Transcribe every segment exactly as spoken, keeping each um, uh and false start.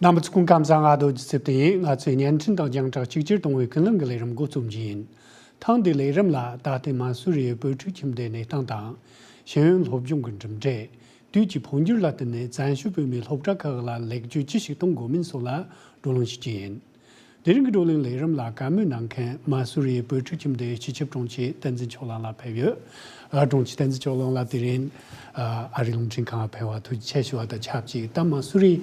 རྣམ་པ་ཚོ་སྐུ་ཁམས་བཟང་། ང་རྡོ་རྗེ་ཚེ་བརྟན་ཡིན། ང་ཚོས་བརྙན་འཕྲིན་དང་རྒྱང་བསྒྲགས་གཅིག་གྱུར་གཏོང་བའི་ཀུན་གླེང་གི་ལས་རིམ་འགོ་རྩོམ་གྱི་ཡིན། ཐེངས་འདིའི་ལས་རིམ་ལ་ད་ལྟའི་མ་སུ་རིའི་བོད་ཕྲུག་ཁྱིམ་སྡེའི་གནས་སྟངས་དང་། ཤེས་ཡོན་སློབ་སྦྱོང་གི་གྲུབ་འབྲས། དུས་ཀྱི་འཕོ་འགྱུར་ལ་བརྟེན་ནས་བཙན་བྱོལ་བོད་མིའི་སློབ་གྲྭ་ཁག་ལ་ལེགས་བཅོས་ཅི་ཞིག་གཏོང་དགོས་མིན་སོགས་ལ་བགྲོ་གླེང་ཞུ་རྒྱུ་ཡིན། དེ་རིང་གི་བགྲོ་གླེང་ལས་རིམ་ལ་བཀའ་མོལ་གནང་མཁན་མ་སུ་རིའི་བོད་ཕྲུག་ཁྱིམ་སྡེའི་སྤྱི་ཁྱབ་དྲུང་ཆེ་བསྟན་འཛིན་ཕྱོགས་གླང་ལགས་ཕེབས་ཡོད། ཨ། དྲུང་ཆེ་བསྟན་འཛིན་ཕྱོགས་གླང་ལགས། དེ་རིང་ཨ་རིའི་རླུང་འཕྲིན་ཁང་ལ་ཕེབས་པར་ཐུགས་རྗེ་ཆེ་ཞུ་བ་དང་ཆབས་ཅིག་ད་མ་སུ་རིའི་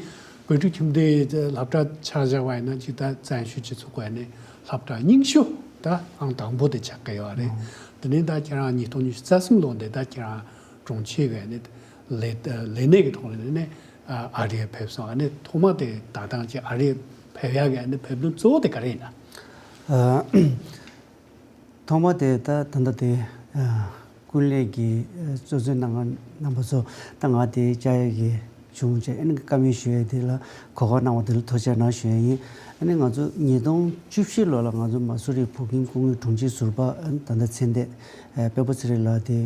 བོད་ཕྲུག་ཁྱིམ་སྡེའི་སློབ་གྲྭ་ཆ་བཞག་པ་ཡིན་ན། ཅིག་ད་བཙན་བྱོལ་སྤྱི་ཚོགས་ཀྱི་ནས་སློབ་གྲྭ་རྙིང་ཤོས་ད་ཨང་དང་པོ་དེ་ཆགས་ཀྱི་ཡོད་རེད། ཨང་། དེ་ནས་ད་ཁྱེད་རང་ཉིས་སྟོང་ཉི་ཤུ་རྩ་གསུམ་ལོ་འདི་ད་ཁྱེད་རང་དྲུང་ཆེ་གི་ནས་ལས་ལས་གནས་ཀྱི་ཐོག་ནས་ནས་ཨ་རིར་ཕེབས་སོང་། ཨ་ནི་ཐོག་མ་དེ་ད་ཐེངས་ཀྱི་ཨ་རིར་ཕེབས་ཡག་གི་ཨ་ནི་ཕེབས་ལམ་གཙོ་བོ་དེ་ག་རེ་ཡིན་ན། ཨ། ཐོག་མ་དེ་ད་ད་ལྟ་དེ་ཨ་ཀུན་ལེགས་ཀྱིས་ཨ་གཙོ་འཛིན་གནང་མཁན་རྣམ་པ་ཚོ་ད་ང་དེ་བཅར་ཡག་གི་བྱུང་བྱས། ཨ་ནི་བཀའ་མོལ་ཞུ་ཡག་དེ་ལ་གོ་སྐབས་གནང་བ་དེ་ལ་ཐུགས་རྗེ་གནང་ཞུ་ཡག་ཡིན། ཨ་ནི་ང་ཚོ་ཉིས་སྟོང་བཅུ་བཞི་ལོ་ལ་ང་ཚོ་མ་སུ་རི་བོད་ཁྱིམ་སྐུ་ངོའི་དྲུང་ཆེ་ཟུར་པ་ཨ་ནི་ད་ལྟ་མཚན་ལྟས་ཨ་པད་མ་ཚེ་རིང་ལགས་དེ་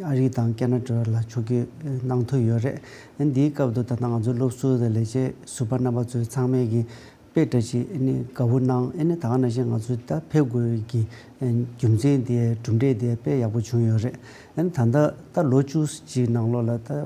ཨ་རི་དང་ཁེ་ན་ཌ་ལ་ཕྱོགས་བསྐྱོད་གནང་ཐུབ་ཡོད་རེད། ཨ་ནི་འདིའི་སྐབས་དུ་ད་ལྟ་ང་ཚོ་སློབ་ཟུར་དང་ལས་བྱེད་ཟུར་པ་རྣམ་པ་ཚོས་ཚང་མས་ཀྱི་དཔེ་འདྲ་ཞིག་ཨ་ནི་དགའ་པོ་གནང་། ཨ་ནི་ད་ག་ནང་བཞིན་ང་ཚོ་ད་ཕེབས་དགོས་ཀྱི་ཨ་རྒྱུ་མཚན་དེ་གྲུབ་འབྲས་དེ་དཔེ་ཡག་པོ་བྱུང་ཡོད་རེད། ཨ་ནི་ད་ལྟ་ད་ལོ་བཅུ་གཅིག་ནང་ལོགས་ལ་ད་ཨ་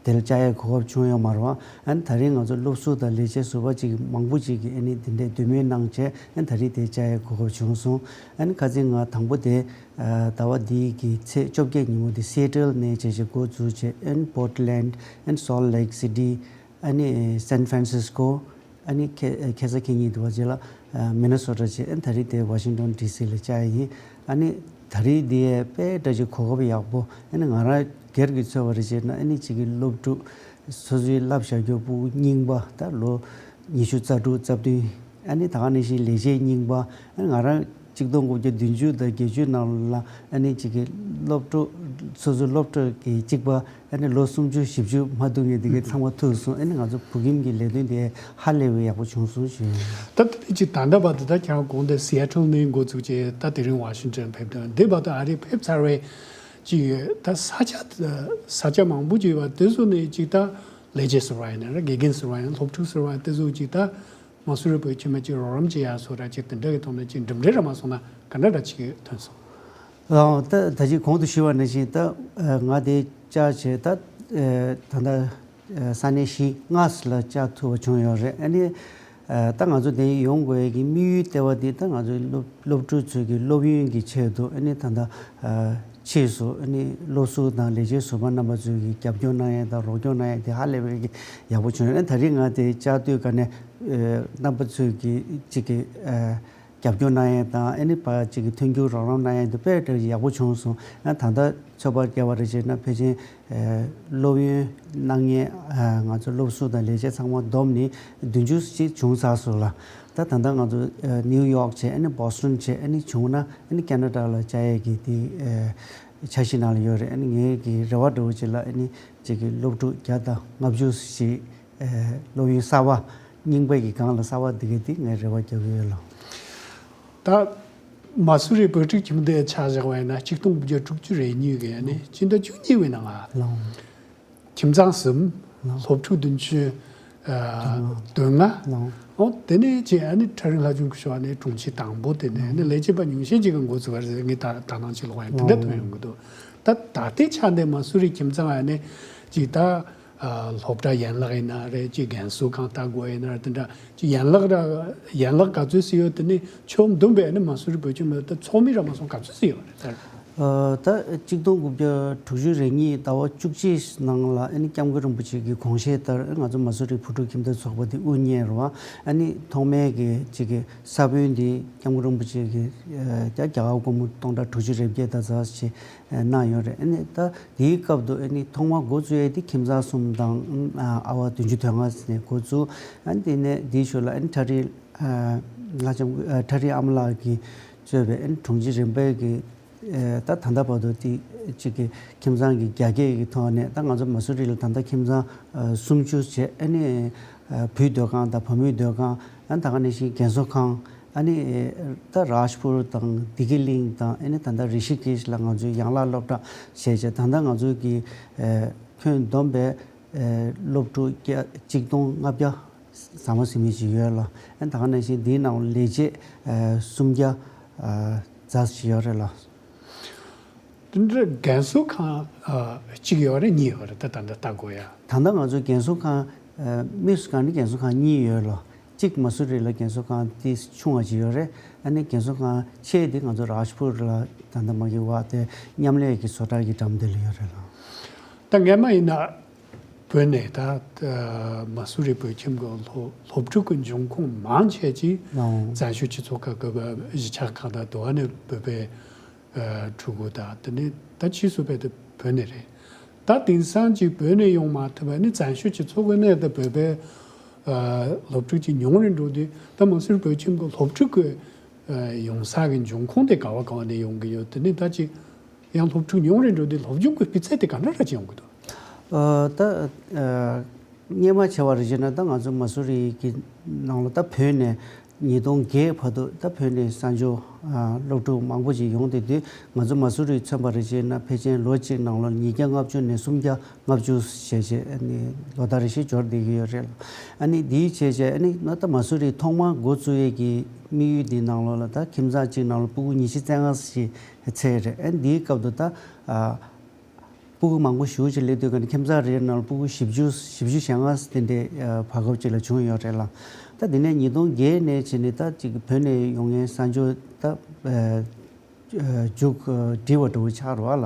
དེ་ལ་བཅར་ཡག་གོ་སྐབས་བྱུང་ཡོད་མ་རེད་པ། ཨ་ནི་ད་རེས་ང་ཚོ་སློབ་ཟུར་དང་ལས་བྱེད་ཟུར་པ་ཅིག་མང་པོ་ཅིག་གིས་ཨ་ནི་དེ་འདྲའི་འདོད་མོས་གནང་བྱས། ཨ་ནི་ད་རེས་དེ་བཅར་ཡག་གོ་སྐབས་བྱུང་སོང་། ཨ་ནི་ཁ་སང་ང་དང་པོ་དེ་ཨ་ཟླ་བ་འདིའི་གི་ཚེས་བཅོ་བརྒྱད་ཉིན་མོ་དེ་སི་ཨེ་ཊལ་ནས་བྱས་བྱས་འགོ་བཙུགས་བྱས། ཨ་ནི་པོར་ཊ་ལེན་ཌ། ཨ་ནི་སོལ་ཊ་ལེག་སི་ཊི། ཨ་ནི་སན་ཧྥ་རན་སིས་ཀོ། ཨ་ནི་ཁ་ཁ་ས་ཁེ་གཉིས་དུ་བ་རྗེས་ལ་ཨ་མི་ནི་སོ་ཊ་བྱས། ཨ་ནི་ད་རེས་དེ་ཝ་ཤིང་ཊོན་ཌི་སི་ལ་བཅར་ཡིན། ཨ་ནི་ད་རེས་དེ་དཔེ་འདྲ་ཅིག་གོ་སྐབས་ཡག་པོ། ཨ་ནི་ང་རང་སྒེར་གྱི་ཚོར་བ་རེ་བྱས་ན། ཨ་ནི་གཅིག་གི་སློབ་ཕྲུག་སོ་སོའི་བསླབ་བྱ་རྒྱུ་ཕྲུ་གུ་རྙིང་པ་ད་ལོ་ཉི་ཤུ་རྩ་དྲུག་རྩ་བདུན། ཨ་ནི་ད་ག་ནང་བཞིན་ལས་བྱེད་རྙིང་པ། ཨ་ནི་ང་རང་གཅིག་སྟོང་དགུ་བརྒྱ་བདུན་ཅུ་དང་བརྒྱད་ཅུ་ནང་ལ་ཨ་ནི་གཅིག་གི་སློབ་ཕྲུག་སོ་སོའི་སློབ་ཕྲུག་གི་གཅིག་པ། ཨ་ནི་ལོ་སུམ་ཅུ་བཞི་བཅུ་མ་ཐུག་མཁན་དེ་གའི་ཚང་མ་ཐུག་སོང་། ཨ་ནི་ང་ཚོ་བོད་ཁྱིམ་གྱི་ལས་དོན་དེ་ཧ་ལས་པའི་ཡག་པོ་བྱུང་སོང་ཞུ་ཡིན། ད་ལྟ་དེ་ཅིག་ད་ལྟ་བར་དུ་ད་ཁྱེད་རང་དགོངས་དོན་སི་ཨེ་ཊལ་ནས་འགོ་བཙུགས་བྱས། ད་དེ་རིང་ཝ་ཤིང་ཊོན་ཕེབས་དོན་འདི་བར་དུ་ཨ་རི་ཕེབས་ཚར་བའི་ཅིག་ད་ས་ཆ་ས་ཆ་མང་པོ་ཅིག་ཡོད་པ་དེ་ཚོ་ནས་ཅིག་ད་ལས་བྱེད་ཟུར་པ་ཡིན་ན་རེད། དགེ་རྒན་ཟུར་པ་ཡིན། སློབ་ཕྲུག་ཟུར་པ་དེ་ཚོ་ཅིག་ད་མ་སུ་རི་བོད་ཁྱིམ་མ་ཅིག་རོགས་རམ་བྱེད་ཡ་སོགས་ར་ཅིག་དེ་འདྲ་གི་ཐོག་ནས་ཅིག་འགྲིམ་འགྲུལ་ར་མ་སོང་ན་ག་འདྲ་ར་ཅིག་ཐོན་སོང་། ཨ། ད་ད་ཅིག་གོང་དུ་ཞུས་པ་ནང་བཞིན་ད་ཨ་ང་དེ་བཅར་བྱས་ད་ཨ་ད་ལྟ་ཨ་ས་གནས་བཞི་ལྔ་ལ་བཅར་ཐུབ་པ་བྱུང་ཡོད་རེད། ཨ་ནི་ཨ་ད་ང་ཚོ་དེ་ཡོང་དགོས་ཀྱི་དམིགས་ཡུལ་ལྟེ་བ་དེ་ད་ང་ཚོའི་སློབ་སློབ་ཕྲུག་ཚོའི་གི་སློབ་ཡོན་གྱི་ཆེད་དུ། ཨ་ནི་ད་ལྟ་ཨ་ཕྱིས་སུ་ཨ་ནི་སློབ་ཟུར་དང་ལས་བྱེད་ཟུར་པ་རྣམ་པ་ཚོས་ཀྱི་རྒྱབ་སྐྱོར་གནང་ཡ་དང་རོགས་སྐྱོར་གནང་ཡ་དེ་ཧ་ལས་པའི་ཡག་པོ་བྱུང་ཡོད། ཨ་ནི་ད་རེས་ང་དེ་བཅར་དུས་ཀ་ནས་ཨ་རྣམ་པ་ཚོས་ཀྱི་གཅིག་གི་ཨ་རྒྱབ་སྐྱོར་གནང་ཡ་དང་། ཨ་ནི་ཕར་གཅིག་གི་མཐུན་འགྱུར་རོགས་རམ་གནང་ཡ་དེ་དཔེ་དེ་ཡག་པོ་བྱུང་སོང་། ཨ་ད་ལྟ་ཚོད་དཔག་བརྒྱབ་པ་རེ་བྱས་ན་ཕལ་ཆེར་ཨ་སློབ་ཡོན་གནང་མཁན་ཨ་ང་ཚོ་སློབ་ཟུར་དང་ལས་བྱེད་ཚང་མ་བསྡོམས་ནས་བདུན་ཅུ་ཅིག་བྱུང་ཚར་སོང་ལ། ད་ད་ལྟ་ང་ཚོ་ཨ་ནིའུ་ཡོག་བྱས། ཨ་ནི་བོ་སི་ཊོན་བྱས། ཨ་ནི་བྱུང་ན་ཨ་ནི་ཁེ་ན་ཌ་ལ་བཅར་ཡས་ཀྱི་དེ་ཨ་འཆར་གཞི་ནང་ལ་ཡོད་རེད། ཨ་ནི་ངའི་གི་རེ་བ་འདྲ་བོ་ཅིག་ལ་ཨ་ནི་གཅིག་གི་སློབ་ཕྲུག་བརྒྱ་དང་ལྔ་བཅུ་ཞིག་ཨ་སློབ་ཡོན་གསར་པ་རྙིང་པའི་གི་སྒང་ལ་གསར་པ་འདི་ག་དེ་ངས་རེ་བ་རྒྱག་གི་ཡོད་ལགས། ད་མ་སུ་རི་བོད་ཕྲུག་ཁྱིམ་སྡེ་ཆ་བཞག་པ་ཡིན་ན་ཆིག་སྟོང་དགུ་བརྒྱ་དྲུག་ཅུ་རེ་གཉིས་ཀྱི་ཨ་ནི་ཕྱི་ཟླ་བཅུ་གཉིས་པའི་ནང་ལ་ལགས། ཁྱིམ་ཚང་གསུམ། ལགས། སློབ་ཕྲུག་བདུན་ཅུ་ཨ་དོན་ལྔ། ལགས། ཨོ་དེ་ནས་ཅིག་ཨ་ནི་ཁྲ་རིང་ལྷ་ཆུང་སྐུ་ཞབས་ཨ་ནི་དྲུང་ཆེ་དང་པོ། དེ་ནས་ཨ་ནི་ལས་བྱེད་པ་ཉུང་ཤས་ཅིག་གི་འགོ་ཚུགས་པ་རེད། ངས་ད་ད་ནང་ཅིག་ལོག་ཡང་དེ་འདྲ་ཐོན་ཡོང་གི་འདུག། ད་ད་ལྟའི་ཆ་ནས་མ་སུ་རི་ཁྱིམ་ཚང་ཨ་ནི་ཅིག་ད་ཨ་སློབ་གྲྭ་ཡན་ལག་ཡིན་ན་རེད། ཅིག་རྒན་གསོ་ཁང་ལྟ་དགོས་ཡིན་ན་རེད། དེ་འདྲ་ཅིག་ཡན་ལག་ར་ཡན་ལག་ག་ཚོད་ཙམ་ཡོད། དེ་ནས་ཕྱོགས་བསྡོམས་པས་ཨ་ནི་མ་སུ་རི་བོད་ཁྱིམ་ལ་ད་ཚོགས་མི་ར་མ་སོང་ག་ཚོད་ཙམ་ཡོད་རེད་ད། ཨ་ད་ཆིག་སྟོང་དགུ་བརྒྱ་དྲུག་ཅུ་རེ་གཉིས་ཟླ་བ་བཅུ་གཅིག་ནང་ལ་ཨ་ནི་སྐྱབས་མགོན་རིན་པོ་ཆེ་གི་དགོངས་བཞེད་ལྟར་ང་ཚོ་མ་སུ་རི་བུ་ཕྲུག་ཁྱིམ་སྡེ་ཚོགས་པ་དེ་དབུ་བརྙེས་རེད་པ། ཨ་ནི་ཐོག་མའི་གི་ཅིག་གི་ས་བོན་དེ་སྐྱབས་མགོན་རིན་པོ་ཆེ་གི་ཨ་རྒྱ་རྒྱ་གར་སྒོར་མོ་སྟོང་ཕྲག་དྲུག་ཅུ་རེ་བརྒྱད་དང་ཙམ་ཞིག་གནང་ཡོད་རེད། ཨ་ནི་ད་དེའི་སྐབས་དུ་ཨ་ནི་ཐོག་མ་འགོ་བཙུགས་ཡས་དེ་ཁྱིམ་ཚང་གསུམ་དང་ཨ་ཨ་བ་བདུན་ཅུ་དོན་ལྔ་ནས་འགོ་བཙུགས། ཨ་ནི་དེ་ནས་དེའི་ཞོར་ལ་ཨ་ནི་ཁྲ་རིང་ཨ་ལྷ་ལྕམ་ཨ་ཁྲ་རིང་ཨ་མ་ལགས་ཀྱིས་གཙོས་པའི་ཨ་ནི་དྲུང་ཆེ་རིམ་པས་ཀྱི་ཨ་ད་ད་ལྟ་བར་དུ་དེ་གཅིག་གི་ཁྱིམ་ཚང་གི་རྒྱ་སྐྱེད་ཀྱི་ཐོག་ནས་ད་ང་ཚོ་མ་སུ་རི་ལ་ད་ལྟ་ཁྱིམ་ཚང་ཨ་སུམ་ཅུ་བྱས། ཨ་ནི་ཨ་བུའི་སྡོད་ཁང་དང་བུ་མོའི་སྡོད་ཁང་། ཨ་ནི་ད་ག་ནང་བཞིན་རྒན་གསོ་ཁང་། ཨ་ནི་ད་རཱཇ་པུར་དང་བདེ་སྐྱིད་གླིང་དང་། ཨ་ནི་ད་ལྟ་རི་ཤི་ཀེཤ་ལ་ང་ཚོའི་ཡན་ལག་སློབ་གྲྭ་བྱས་བྱས། ད་ལྟ་ང་ཚོའི་གི་ཨ་ཁྱོན་བསྡོམས་པས་ཨ་སློབ་ཕྲུག་བརྒྱ་གཅིག་སྟོང་ལྔ་བརྒྱ་ ཟ་མ་ཟོས་མི་ཞིག་ཡོད་ལ། ཨ་ནི་ད་ག་ནང་བཞིན་འདིའི་ནང་ལ་ལས་བྱེད་ཨ་སུམ་བརྒྱ་ཨ་ཙམ་ཞིག་ཡོད་རེད་ལ། དེ་འདྲ་རྒན་གསོ་ཁང་ཨ་གཅིག་ཡོད་རེད། གཉིས་ཡོད་རེད། ད་ད་ལྟ་ལྟ་དགོས་ཡ། ད་ལྟ་ང་ཚོ་རྒན་གསོ་ཁང་ཨ་དམིགས་སུ་བཀར་ནས་རྒན་གསོ་ཁང་གཉིས་ཡོད་ལ། གཅིག་མ་སུ་རི་ལ་རྒན་གསོ་ཁང་དེ་ཆུང་བ་ཅིག་ཡོད་རེད། ཨ་ནི་རྒན་གསོ་ཁང་ཆེ་དེ་ང་ཚོ་རཱཇ་པུར་ལ་ད་ལྟ་མ་གི་བ་དེ་མཉམ་ལས་ཀྱི་བཟོ་གྲྭ་གི་འགྲམ་དེ་ལ་ཡོད་རེད་ལ། ད་སྔས་མ་ཡིན་ན་བོད་ནས་ད་ཨ་མ་སུ་རི་བོད་ཁྱིམ་གྱི་སློབ་སློབ་ཕྲུག་གི་འབྱུང་ཁུངས་མང་ཆེ་ཅིག་ལའོ། བཙན་བྱོལ་སྤྱི་ཚོགས་ཁག་གི་གཞིས་ཆགས་ཁག་དང་དུ་བ་ནས་བོད་པའི་ཨ་ཕྲུ་གུ་དང་དེ་ནས་ད་ཕྱིས་སུ་བོད་དུ་བོད་ནས་རེད། ད་དེང་སང་ཅིག་བོད་ནས་ཡོང་མ་ཐུབ་པ་ནི་བཙན་བྱོལ་སྤྱི་ཚོགས་ཀྱི་ནས་ད་བོད་པའི་ཨ་སློབ་ཕྲུག་ཅིག་ཉུང་རུ་འགྲོ་དུས་ད་མ་སུ་རི་བོད་ཁྱིམ་གྱི་སློབ་ཕྲུག་གི་ཨ་ཡོང་ས་གི་འབྱུང་ཁུངས་དེ་ག་བ་ག་བ་ནས་ཡོང་གི་ཡོད། དེ་ནི་ད་ཅིག་ཡང་སློབ་ཕྲུག་ཉུང་རུ་འགྲོ་དུས་སློབ་སྦྱོང་གི་སྤུས་ཚད་དེ་ག་འདྲ་ར་ཅིག་ཡོང་གི་འདུག་ཨ་ད་ཨ་སྔས་མ་བྱས་པ་རེད་ཅེ་ན་ད་ང་ཚོ་མ་སུ་རི་གི་ནང་ལ་ད་བོད་ནས་ཉིས་སྟོང་བརྒྱད་བར་དུ་ད་བོད་ནས་གསར་འབྱོར་ཨ་སློབ་ཕྲུག་མང་པོ་ཅིག་ཡོང་བསྡད་དུས་ང་ཚོ་མ་སུ་རི་མཚོན་པ་རེད་ཅེ་ན་ཕལ་ཆེར་ལོ་གཅིག་ནང་ལ་ཉིས་བརྒྱ་ལྔ་བཅུ་ནས་སུམ་བརྒྱ་ལྔ་བཅུ་བྱས་བྱས་ཨ་ནི་ལོ་ལྟར་རེ་བཞིན་འབྱོར་བསྡད་ཀྱི་ཡོད་རེད་ལ། ཨ་ནི་འདིའི་བྱས་བྱས་ཨ་ནི་ང་ད་མ་སུ་རི་ཐོག་མར་འགོ་བཙུགས་ཡས་ཀྱི་དམིགས་ཡུལ་འདི་ནང་ལོགས་ལ་ད་ཁྱིམ་ཚང་གཅིག་ནང་ལ་སྤུ་གུ་ཉི་ཤུ་རྩ་ལྔ་ཞིག་ཚད་རེད། ཨ་ནི་འདིའི་སྐབས་དུ་ད་ཨ་སྤུ་གུ་མང་པོ་ཞེ་པོ་ཅིག་སླེབས་དུས་ཀ་ནས་ཁྱིམ་ཚང་རེའི་ནང་ལ་སྤུ་གུ་བཞི་བཅུ་བཞི་བཅུ་ཞེ་ལྔ་དེ་འདྲའི་ཨ་བར་སྐབས་ཅིག་ལ་བྱུང་ཡོད་རེད་ལ། ད་དེ་ནས་ཉིས་སྟོང་བརྒྱད་ནས་བྱས་ནས་ད་ཅིག་བོད་ནས་ཡོང་མཁན་གསར་འབྱོར་ད་ཨ་མཇུག་སྒྲིལ་བ་འདྲ་བོ་ཆགས་རེད་བ་ལ།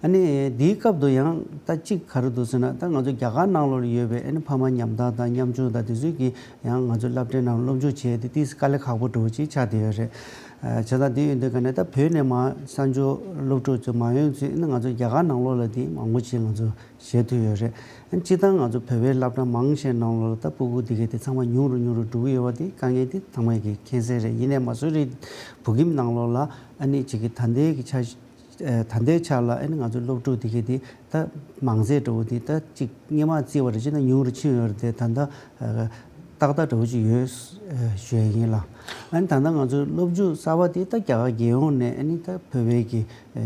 ཨ་ནི་འདིའི་སྐབས་དུ་ཡང་ད་གཅིག་ག་རེ་འདུག་ཟེར་ན་ད་ང་ཚོ་རྒྱ་གར་ནང་ལོགས་ལ་ཡོད་པའི་ཨ་ནི་ཕ་མ་ཉམ་ཐག་དང་ཉམ་ཆུང་དང་དེ་ཚོས་ཀྱིས་ཡང་ང་ཚོ་སློབ་གྲྭའི་ནང་སློབ་འཇུག་བྱས་ཏེ་ཏིས་དཀའ་ལས་ཁག་པོ་འདྲ་བོ་ཅིག་ཆགས་བསྡད་ཡོད་རེད། བྱས་ཙང་དེ་ཡོད་དུས་ཀ་ནས་ད་བོད་ནས་མ་གསར་འབྱོར་སློབ་ཕྲུག་ཚོ་མ་ཡོང་ཚེ་ཨ་ནི་ང་ཚོ་རྒྱ་གར་ནང་ལོགས་ལ་དེ་མང་པོ་ཅིག་ང་ཚོ་བྱེད་ཐུབ་ཡོད་རེད། སྤྱིར་བཏང་ང་ཚོ་བོད་པའི་སློབ་གྲྭ་མང་ཆེ་ནང་ལོགས་ལ་ད་སྤུ་གུ་འདི་གའི་དེ་ཚང་མ་ཉུང་རུ་ཉུང་རུ་འགྲོ་གི་ཡོད་པ་དེ་དཀའ་ངལ་དེ་ཚང་མས་ཀྱི་མཁྱེན་གསལ་རེད། ཡིན་ནའི་མ་སུ་རི་བོད་ཁྱིམ་ནང་ལོགས་ལ་ཨ་ནི་གཅིག་གི་ད་ལྟའི་གི་ཆ་ཨ་ད་ལྟའི་ཆ་ལ་ཨ་ནི་ང་ཚོ་སློབ་ཕྲུག་འདི་གའི་དེ་ད་མང་ཚད་འདྲ་བོ་དེ་ད་གཅིག་སྔས་མ་བརྩིས་པ་རེད་ཅེ་ན་ཉུང་རུ་ཕྱིན་ཡོད་རེད་དེ་ད་ལྟ་ཨ་ཏག་ཏག་འདྲ་བོ་ཅིག་ཡོད་ཨ་ཞུ་ཡ་ཡིན་ལ། ཨ་ནི་ད་ལྟ་ང་ཚོ་སློབ་འཇུག་གསར་པ་དེ་ད་རྒྱ་གར་རྒྱལ་ཡོངས་ནས་ཨ་ནི་ད་བོད་པའི་གི་ཨ་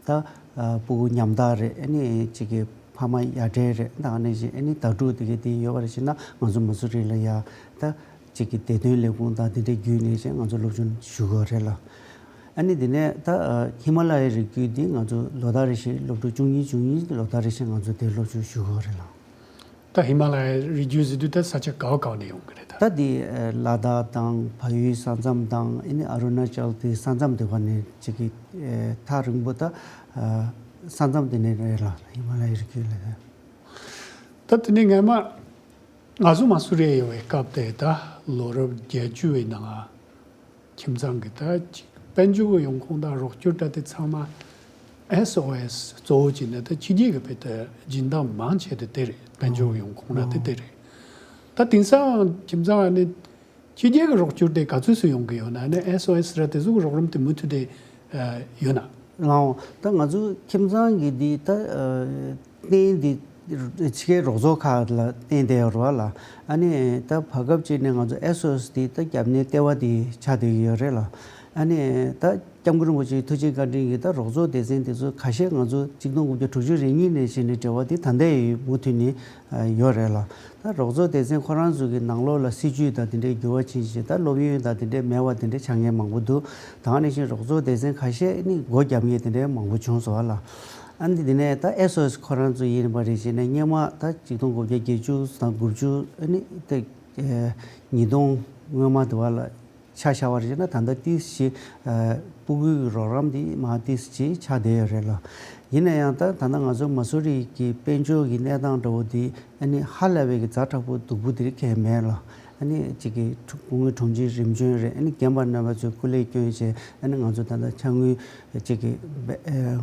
ད་ཨ་སྤུ་གུ་ཉམ་ཐག་རེད། ཨ་ནི་གཅིག་གི་ཕ་མ་ཡ་བྲལ་རེད། ད་ཨ་ནི་བཞིན་ཨ་ནི་དྭ་ཕྲུག་དེ་གའི་དེ་ཡོད་པ་རེད་ཅེ་ན་ང་ཚོ་མ་སུ་རི་ལ་ཡ་ད་གཅིག་གི་བདེ་དོན་ལས་ཁུངས་དང་དེ་འདྲའི་བརྒྱུད་ནས་ཅེ་ང་ཚོ་སློབ་སྦྱོང་ཞུ་དགོས་རེད་ལ། ཨ་ནི་དེ་ནས་ད་ཨ་ཧི་མ་ལ་ཡའི་རི་རྒྱུད་འདི་ང་ཚོ་ལོ་ལྟར་རེ་བཞིན་སློབ་ཕྲུག་བཅུ་གཉིས་བཅུ་གཉིས་ལོ་ལྟར་རེ་བཞིན་ང་ཚོ་དེ་སློབ་སྦྱོང་ཞུ་དགོས་རེད་ལ། ད་ཧི་མ་ལ་ཡའི་རི་རྒྱུད་ཟེར་དུས་ད་ས་ཆ་ག་བ་ག་བ་ནས་ཡོང་གི་རེད་ད། ད་འདི་ཨ་ལ་དྭགས་དང་བལ་ཡུལ་ས་མཚམས་དང་ཨ་ནི་ཨ་རུ་ན་ཅལ་དེ་ས་མཚམས་དེ་བ་ནས་གཅིག་གི་ཨ་ཐག་རིང་པོ་ད་ཨ་ས་མཚམས་དེ་ནས་རེད་ལ། ཧི་མ་ལ་ཡའི་རི་རྒྱུད་ལ་ད། ད་དེ་ནས་སྔས་མ་ང་ཚོ་མ་སུ་རི་ཡོད་པའི་སྐབས་དེ་ད་ལོ་རབས་བརྒྱད་ཅུ་བའི་ནང་ཁྱིམ་ཚང་གི་ད་ཅིག་དཔལ་འབྱོར་གྱི་ཡོང་ཁུངས་དང་རོགས་སྐྱོར་ད་དེ་ཚང་མ་ཨེས་ཨོ་ཨེས་གཙོ་བོ་བྱས་ནས་ད་ཕྱི་རྒྱལ་གྱི་བེད་སྤྱོད་སྦྱིན་བདག་མང་ཆེ་དེ་དེ་རེད། དཔལ་འབྱོར་གྱི་ཡོང་ཁུངས་ལ་དེ་དེ་རེད། ད་དེང་སང་ཁྱིམ་ཚང་ནི་ཕྱི་རྒྱལ་གྱི་རོགས་སྐྱོར་དེ་ག་ཚོད་ཚོད་ཡོང་གི་ཡོད་ན་ནི་ཨེས་ཨོ་ཨེས་ར་དེ་ཚོ་གི་རོགས་རམ་དེ་མུ་མཐུད་དེ་ཡོད་ན། ལའོ། ད་ང་ཚོ་ཁྱིམ་ཚང་གི་འདི་ད་ཨ་རྟེན་འདི་ཕྱི་རྒྱལ་རོགས་ཚོགས་ཁག་ལ་བརྟེན་བསྡད་ཡོད་རེད་བ་ལ། ཨ་ནི་ད་བར་སྐབས་ཅིག་ནས་ང་ཚོ་ཨེས་ཨོ་ཨེས་འདི་ད་བརྒྱབ་ནས་ལྟེ་བ་འདི་ཆགས་བསྡད་ཀྱི་ཡོད་རེད་ལ། ཨ་ནི་ད་སྐྱབས་མགོན་རིན་པོ་ཆེའི་ཐུགས་རྗེ་བཀའ་དྲིན་གྱིས་ད་རོགས་ཚོགས་སྡེ་ཚན་དེ་ཚོ་ཁ་ཤས་ང་ཚོ་གཅིག་སྟོང་དགུ་བརྒྱ་དྲུག་ཅུ་རེ་གཉིས་ནས་བྱས་ནས་འབྲེལ་བ་འདི་ད་ལྟ་ཡང་མུ་མཐུད་ནས་ཡོད་རེད་ལ། ད་རོགས་ཚོགས་སྡེ་ཚན་ཁོ་རང་ཚོ་གི་ནང་ལོགས་ལ་སྲིད་ཇུས་དང་དེ་འདྲའི་འགྱུར་བ་ཕྱིན་ཞིང་ད་སློབ་ཡོན་དང་དེ་འདྲའི་མེད་པ་དེ་འདྲའི་ཆགས་མཁན་མང་པོ་འདུག་ད་ག་ནང་བཞིན་རོགས་ཚོགས་སྡེ་ཚན་ཁ་ཤས་ནི་སྒོ་བརྒྱབ་མཁན་དེ་འདྲའི་མང་པོ་བྱུང་སོང་བ་ལ། ཨ་ནི་དེ་ནས་ད་ཨེས་ཨོ་ཨེས་ཁོ་རང་ཚོ་ཡིན་པ་རེད་ཅེ་ན་སྔོན་མ་ད་གཅིག་སྟོང་དགུ་བརྒྱ་བརྒྱད་ཅུ་དང་དགུ་བཅུ་ཨ་ནི་ད་ཉིས་སྟོང་སྔོན་མ་དེ་བ་ལ་ཆ་བཞག་པ་རེད་ཅེ་ན་ད་ལྟ་ཏིས་ཞིག་ཨ་སྤུ་གུའི་རོགས་རམ་དེ་མ་ཏིས་ཞིག་ཆགས་བསྡད་ཡོད་རེད་ལ། ཡིན་ན་ཡང་ད་ད་ལྟ་ང་ཚོ་མ་སུ་རི་གི་དཔལ་འབྱོར་གྱི་གནས་སྟངས་འདྲ་བོ་དེ་ཨ་ནི་ཧ་ལས་པའི་གི་ཛ་དྲག་པོ་སྡུག་པོ་དེ་རིགས་གང་ཡང་མེད་ལ། ཨ་ནི་གཅིག་གི་སྐུ་ངོ་དྲུང་ཆེ་རིམ་བྱོན་རེད། ཨ་ནི་རྒན་པ་རྣམ་པ་ཚོས་སྐུ་ལས་བསྐྱོན་བྱས་ཨ་ནི་ང་ཚོ་ད་ལྟ་ཕྱག་དངུལ་གཅིག་གི་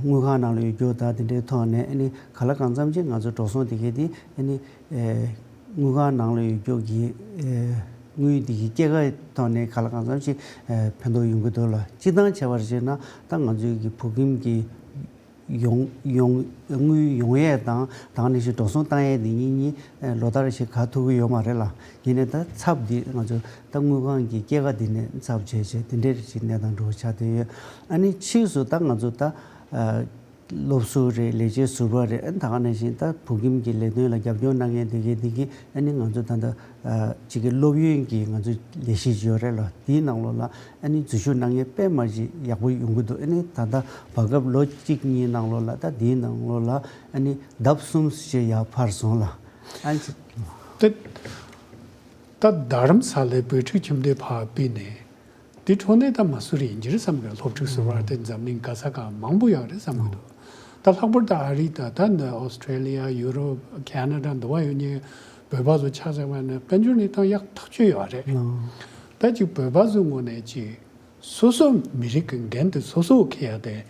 དངུལ་ཁང་ནང་ལ་ཡོད་རྒྱུ་དང་དེ་འདྲའི་ཐོག་ནས་ཨ་ནི་ག་ལ་གང་འཚམ་ཅིག་ང་ཚོ་འགྲོ་སོང་དེ་གས་དེ་ཨ་ནི་དངུལ་ཁང་ནང་ལ་ཡོད་རྒྱུ་གི་དངུལ་དེ་གི་སྐྱེད་ཀའི་ཐོག་ནས་ག་ལ་གང་འཚམ་ཅིག་ཕན་ཐོགས་ཡོང་གི་འདུག་ལ། སྤྱིར་བཏང་བྱས་པར་བྱས་ན་ད་ང་ཚོའི་གི་བོད་ཁྱིམ་གྱི་ཡོང་ཡོང་དངུལ་ཡོང་ཡས་དང་ད་ག་ནང་བཞིན་འགྲོ་སོང་བཏང་ཡས་འདི་གཉིས་གཉིས་ལོ་ལྟར་ཞིག་ག་ཐུབ་ཀྱི་ཡོད་མ་རེད་ལ། ཡིན་ནའི་ད་ཚབ་འདི་ང་ཚོ་ད་དངུལ་ཁང་གི་སྐྱེད་ཀ་འདི་ནས་ཚབ་བྱས་བྱས་དེ་འདྲའི་ཞིག་གནས་སྟངས་འགྲོ་བ་ཆགས་བསྡད་ཡོད། ཨ་ནི་ཕྱིས་སུ་ད་ང་ཚོ་ད་ སློབ་ཟུར་རེད། ལས་བྱེད་ཟུར་པ་རེད། ཨ་ནི་ད་ག་ནང་བཞིན་ད་བོད་ཁྱིམ་གྱི་ལས་དོན་ལ་རྒྱབ་སྐྱོར་གནང་མཁན་དེ་གའི་དེ་གའི་ཨ་ནི་ང་ཚོ་ད་ལྟ་ཨ་གཅིག་གི་སློབ་ཡོན་གྱི་ང་ཚོ་ལས་གཞི་ཅིག་ཡོད་རེད་ལ། དེའི་ནང་ལོགས་ལ་ཨ་ནི་འཛུལ་ཞུགས་གནང་མཁན་དཔེ་མ་ཅིག་ཡག་པོ་ཡོང་གི་འདུག་ཨ་ནི་ད་ལྟ་བར་སྐབས་ལོ་གཅིག་གཉིས་ནང་ལོགས་ལ་ད་དེའི་ནང་ལོགས་ལ་ཨ་ནི་ལྡབ་གསུམ་ཞིག་ཡར་འཕར་སོང་ལ། ཨ་ནི་ད་ད་རྡ་རམ་ས་ལའི་བོད་ཕྲུག་ཁྱིམ་སྡེ་ཕར་ཕུད་ནས། དེ་འཕྲོ་ནས་ད་མ་སུ་རི་ཡིན་གྱི་རེད་བསམ་གི། སློབ་ཕྲུག་ཟུར་པ་དེ་འཛམ་གླིང་ག་ས་ག་མང་པོ་ཡོད་རེད་བསམ་གི་འདུག་ད་ལྷག་པར་དུ་ཨ་རི་དང་ད་འདི་ཨོ་སི་ཁྲེ་ལི་ཡ། ཡུ་རོབ། ཁེ་ན་ཌ། འདི་བ་ཡོད་མཁན་བོད་པ་ཚོ་ཆ་བཞག་པ་ན་དཔལ་འབྱོར་གནས་སྟངས་ཡག་ཐག་ཆོད་ཡོད་རེད། ད་ཅིག་བོད་པ་ཚོའི་ངོས་ནས་ཅིག་སོ་སོ་མི་རིགས་ཀྱི་འགན་དེ་སོ་སོ་འཁྱེར་ཡ་དེ།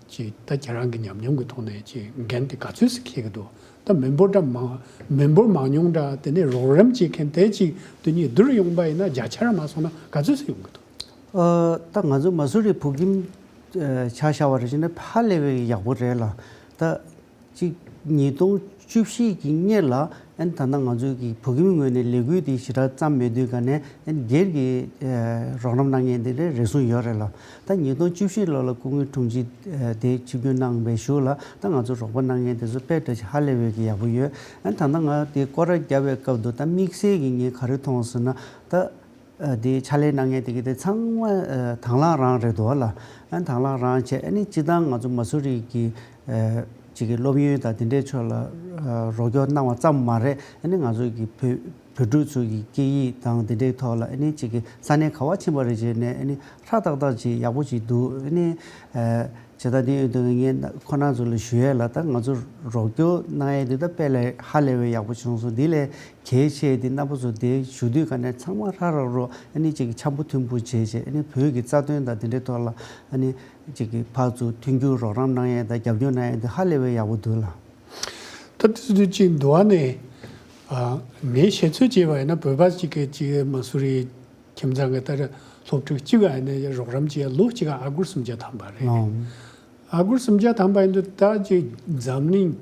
ཅིག་ད་ཁྱེད་རང་གི་ཉམས་མྱོང་གི་ཐོག་ནས་ཅིག་འགན་དེ་ག་ཚོད་ཙམ་འཁྱེར་གི་འདུག་ད་མི་འབོར་འདྲ་མང་། མི་འབོར་མང་ཉུང་འདྲ། དེ་ནས་རོགས་རམ་བྱེད་མཁན་དེ་གཅིག་དེ་གཉིས་བསྡུར་ཡོང་པ་ཡིན་ན་བརྒྱ་ཆ་ར་མ་སོང་ན་ག་ཚོད་ཙམ་ཡོང་གི་འདུག་ཨ། ད་ང་ཚོ་མ་སུ་རི་བོད་ཁྱིམ་ཨ་ཆ་བཞག་པ་རེད་བྱས་ན་ཧ་ལས་པའི་ཡག་པོ་རེད་ལ། ད་གཅིག་ཉིས་སྟོང་བཅུ་བཞི་གི་སྔོན་ལ་ཨ་ནི་ད་ལྟ་ང་ཚོ་གི་བོད་ཁྱིམ་ངོས་ནས་ལས་འགུལ་དེ་ཞེ་དྲག་བརྩམས་མེད་དུས་ག་ནས་ཨ་ནི་སྒེར་གྱི་ཨ་རོགས་རམ་གནང་མཁན་དེ་འདྲ་རེ་ཟུང་ཡོད་རེད་ལ། ད་ཉིས་སྟོང་བཅུ་བཞི་ལོ་ལ་སྐུ་ངོ་དྲུང་ཆེ་ཨ་དེ་ཆིབས་བསྒྱུར་གནང་བའི་གཞུག་ལ་ད་ང་ཚོ་རོགས་པ་གནང་མཁན་དེ་ཚོ་དཔེ་འདྲ་ཞིག་ཧ་ལས་པའི་གི་ཡག་པོ་ཡོད། ཨ་ནི་ད་ལྟ་ང་དེ་སྐོར་ར་བརྒྱབ་པའི་སྐབས་དུ་ད་དམིགས་བསལ་གྱི་ངས་ག་རེ་མཐོང་ཟེར་ན། ད་ཨ་དེ་ཕྱག་ལས་གནང་མཁན་དེ་གི་དེ་ཚང་མ་ཨ་དང་བླངས་རང་རེད་འདུག་ལ། ཨ་དང་བླངས་རང་བྱས། ཨ་ནི་སྤྱི་བཏང་ང་ཚོ་མ་སུ་རི་གི་ཨ་གཅིག་གི་སློབ་ཡོན་དང་དེ་འདྲའི་ཕྱོགས་ལ་ཨ་རོགས་སྐྱོར་གནང་བ་ཙམ་མ་རེད། ཨ་ནི་ང་ཚོ་གི་བོད་བོད་ཕྲུག་ཚོ་གི་སྐད་ཡིག་དང་དེ་འདྲའི་ཐོག་ལ་ཨ་ནི་གཅིག་གི་ས་གནས་ག་བ་ཕྱིན་པ་རེད་བྱས་ནས་ཨ་ནི་ཧྲ་ཏག་ཏག་ཅིག་ཡག་པོ་ཅིག་འདུག་ཨ་ནི་ཨ་བྱས་ཙང་དེ་ཡོད་དུས་ངས་ཁོ་རང་ཚོ་ལ་ཞུ་ཡས་ལ། ད་ང་ཚོ་རོགས་སྐྱོར་གནང་ཡས་དེ་ད་དཔེ་ལས་ཧ་ལས་པའི་ཡག་པོ་བྱུང་སོང་། དེ་ལས་གལ་ཆེ་དེ་རྣམ་པ་ཚོ་དེ་ཞུ་དུས་ག་ནས་ཚང་མ་ཧྲ་རག་རོགས། ཨ་ནི་གཅིག་འཆམ་པོ་མཐུན་པོ་བྱས་བྱས། ཨ་ནི་བོད་ཀྱི་རྩ་དོན་དང་དེ་འདྲའི་ཐོག་ལ་ཨ་ནི་གཅིག་གི་ཕར་ཚུར་མཐུན་འགྱུར་རོགས་རམ་གནང་ཡས་དང་རྒྱབ་སྐྱོར་གནང་ཡས་དེ་ཧ་ལས་པའི་ཡག་པོ་འདུག་ལ། ད་དེ་ཚོ་དུས་གཅིག་འདུག་ཨ་ནི། ཨ། ངས་བཤད་ཚོད་བྱས་པ་ཡིན་ན་བོད་པ་གཅིག་གིས་གཅིག་མ་སུ་རི་ཁྱིམ་ཚང་གི་ལྟར་སློབ་ཕྲུག་གཅིག་ཨ་ནི་རོགས་རམ་བྱེད་ཡ་ལོ་གཅིག་ཨ་སྒོར་སུམ་བརྒྱ་ཐམ་པ་རེད། ཨོ། ཨ་སྒོར་སུམ་བརྒྱ་ཐམ་པ་ཡིན་དུས་ད་ཅིག་འཛམ་གླིང་